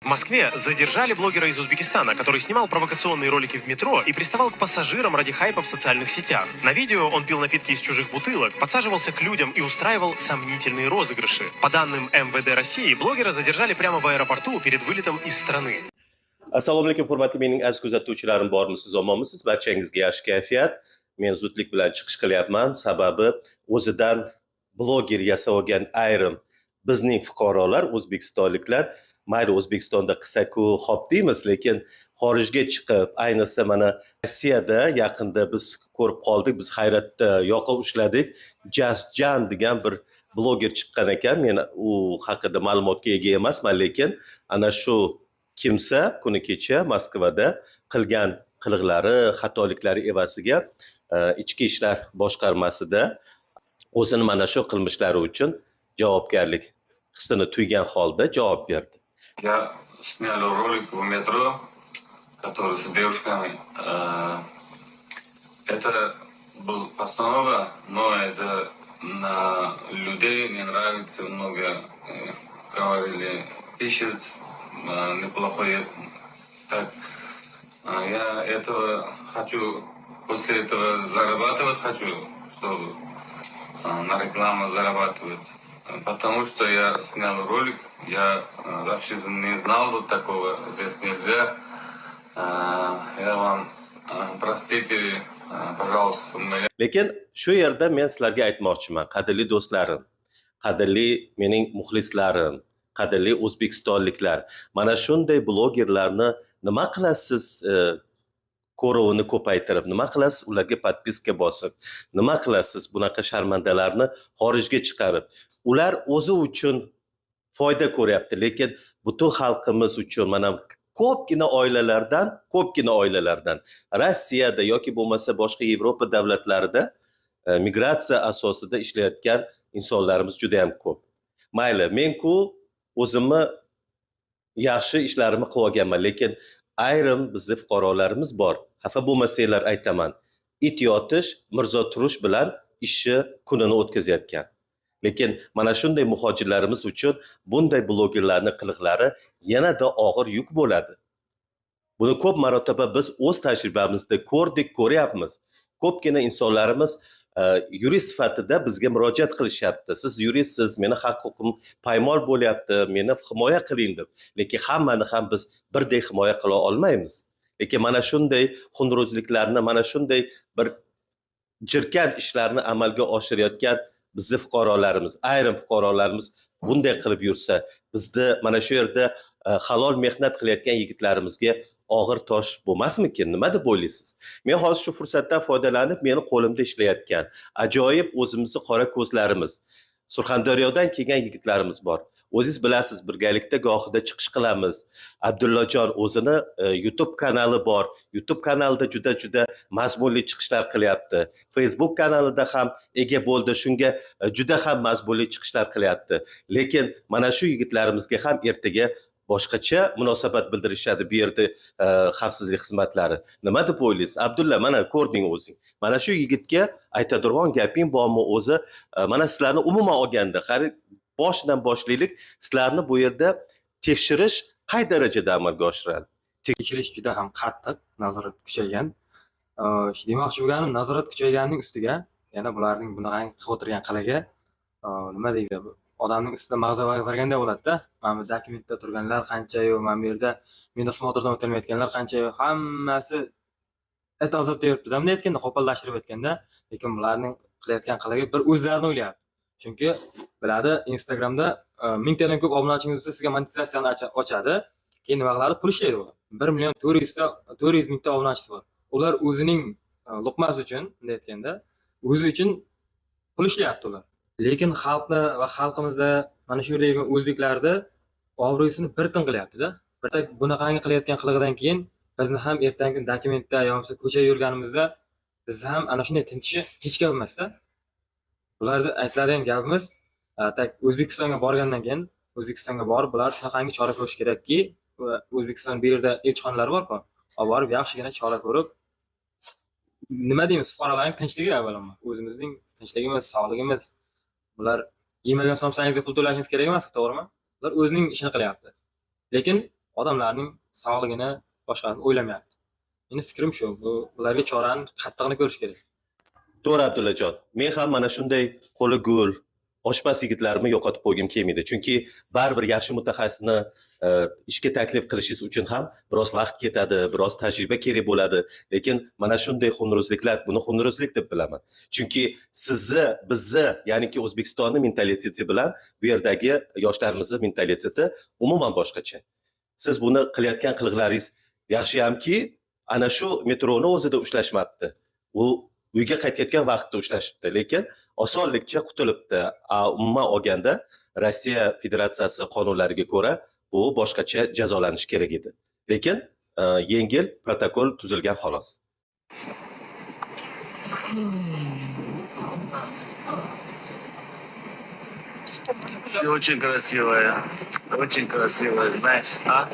В Москве задержали блогера из Узбекистана, который снимал провокационные ролики в метро и приставал к пассажирам ради хайпа в социальных сетях. На видео он пил напитки из чужих бутылок, подсаживался к людям и устраивал сомнительные розыгрыши. По данным МВД России, блогера задержали прямо в аэропорту перед вылетом из страны. Assalomu alaykum, hurmatli mening aziz kuzatuvchilarim. Bormisiz, omonmisiz? Barchangizga yaxshi kayfiyat. Men zudlik bilan chiqish qilyapman, sababi o'zidan bloger yasab olgan ayrim bizning fuqarolar, o'zbekistonliklar, mayli, O'zbekistonda qilsaku xo'p deymiz, lekin xorijga chiqib, ayniqsa mana Rossiyada yaqinda biz ko'rib qoldik, biz hayratda yoqa ushladik. Jasjan degan bir bloger chiqqan ekan. Men u haqida ma'lumotga ega emasman, lekin ana shu kimsa kuni kecha Moskvada qilgan qiliqlari, xatoliklari evaziga ichki ishlar boshqarmasida o'zini mana shu qilmishlari uchun javobgarlik hissini tuygan holda javob berdi. Я снял ролик в метро, который с девушками. Это был постанова, но это на людей не нравится, много говорили, пишет неплохой. Так, я этого хочу, после этого зарабатывать хочу, чтобы на рекламу зарабатывать. Потому что я снял ролик, я вообще не знал вот такого, здесь нельзя. Я вам, простите, пожалуйста, умоляю. Lekin shu yerda men sizlarga aytmoqchiman, qadrli do'stlarim, qadrli mening muxlislarim, qadrli o'zbekistonliklar, mana shunday blogerlarni nima qilasiz ko'ruvini ko'paytirib, nima qilasiz ularga подписка bosib, nima qilasiz bunaqa sharmandalarni xorijga chiqarib? Ular o'zi uchun foyda ko'ryapti, lekin butun xalqimiz uchun, mana ko'pgina oilalardan, ko'pgina oilalardan Rossiyada yoki bo'lmasa boshqa Yevropa davlatlarida migratsiya asosida ishlayotgan insonlarimiz juda yam ko'p. Mayli, men-ku o'zimni yaxshi ishlarimni qilib olganman, lekin ayrim bizni fuqarolarimiz bor, xafa bo'lmasanglar aytaman, it yotish, mirzo turish bilan ishi kunini o'tkazayotgan. Lekin mana shunday muhojirlarimiz uchun bunday blogerlarni qiliqlari yanada og'ir yuk bo'ladi. Buni ko'p marotaba biz o'z tajribamizda ko'rdik, ko'ryapmiz. Ko'pgina insonlarimiz yurist sifatida bizga murojaat qilishyapti: "Siz yuristsiz, meni haq huquqim paymol bo'lyapti, meni himoya qiling", deb. Lekin hammani ham biz birdek himoya qila olmaymiz. Lekin mana shunday xunrezliklarni, mana shunday bir jirkan ishlarni amalga oshirayotgan bizni fuqarolarimiz, ayrim fuqarolarimiz bunday qilib yursa, bizni mana shu yerda halol mehnat qilayotgan yigitlarimizga og'ir tosh bo'lmasmikin? Nima deb o'ylaysiz? Men hozir shu fursatdan foydalanib, meni qo'limda ishlayotgan ajoyib o'zimizni qora ko'zlarimiz, Surxondaryodan kelgan yigitlarimiz bor, o'zingiz bilasiz, birgalikda gohida chiqish qilamiz. Abdullajon o'zini YouTube kanali bor, YouTube kanalida juda juda mazmunli chiqishlar qilyapti, Facebook kanalida ham ega bo'ldi shunga, juda ham mazmunli chiqishlar qilyapti. Lekin mana shu yigitlarimizga ham ertaga boshqacha munosabat bildirishadi bu yerda xavfsizlik xizmatlari. Nima deb o'ylaysiz, Abdulla? Mana ko'rding o'zing, mana shu yigitga aytadigan gaping bormi o'zi? Mana sizlarni umuman olganda, qarang, boshidan boshlaylik, sizlarni bu yerda tekshirish qay darajada amalga oshiriladi? Tekshirish juda ham qattiq, nazorat kuchaygan. Demoqchi bo'lganim, nazorat kuchayganining ustiga yana bularning bunaqangi qilib o'tirgan qilig'i, nima deydi, odamning ustida mag'za ag'darganday bo'ladida. Mana bu dokumentda turganlar qanchayu, mana bu yerda медосмотр dan o'tolmayotganlar qanchayu, hammasi it azobda yuribdi bunday aytganda, qo'pollashtirib aytganda. Lekin bularning qilayotgan qilig'i bir o'zlarini o'ylayapti, chunki biladi, Instagramda 1000 tadan ko'p obunachingiz bo'lsa, sizga monetizatsiyani ochadi. Keyin nima qiladi? Pul ishlaydi ular. 1 million 400 ta, 400 mingta obunachisi bor. Ular o'zining luqmasi uchun, bunday aytganda, o'zi uchun pul ishlayapti ular, lekin xalqni va xalqimizda, mana shu yerdagi o'zbeklarni obro'sini bir tin qilyaptida. Bitta bunaqangi qilayotgan qilig'idan keyin bizni ham ertangi kun dokumentda yo bo'lmasa ko'chada yurganimizda bizni ham ana shunday tintishi hech gap emasda. Bularni aytiladigan gapimiz, так, O'zbekistonga borgandan keyin, O'zbekistonga borib, bular shunaqangi chora ko'rish kerakki, va O'zbekiston bu yerda elchixonalar borku, olib borib yaxshigina chora ko'rib, nima deymiz, fuqarolarning tinchligi, avvalambor o'zimizning tinchligimiz, sog'ligimiz. Bular yemagan somsangizga pul to'lashingiz kerak emas, to'g'rimi? Ular o'zining ishini qilyapti, lekin Odamlarning sog'lig'ini, boshqasini o'ylamayapti. Meni fikrim shu, bu bularga chorani qattig'ini ko'rish kerak. To'g'ri, Abdullajon. Men ham mana shunday qo'li gul, oshpaz yigitlarimni yo'qotib qo'ygim kelmaydi. Chunki baribir yaxshi mutaxassisni ishga taklif qilishingiz uchun ham biroz vaqt ketadi, biroz tajriba kerak bo'ladi. Lekin mana shunday xunruzliklar, buni xunruzlik deb bilaman. Chunki sizni, bizni, ya'niki O'zbekistonni mentaliteti bilan bu yerdagi yoshlarimizni mentaliteti umuman boshqacha. Siz buni qilayotgan qiliqlaringiz, yaxshiyamki, ana shu metroni o'zida ushlashmabdi. U uyga qaytayotgan vaqtda ushlashibdi, lekin osonlikcha qutulibdi. A umuman olganda Rossiya Federatsiyasi qonunlariga ko'ra bu boshqacha jazolanishi kerak edi. Lekin yengil protokol tuzilgan, xolos. Ты очень красивая. Очень красивая, знаешь, а?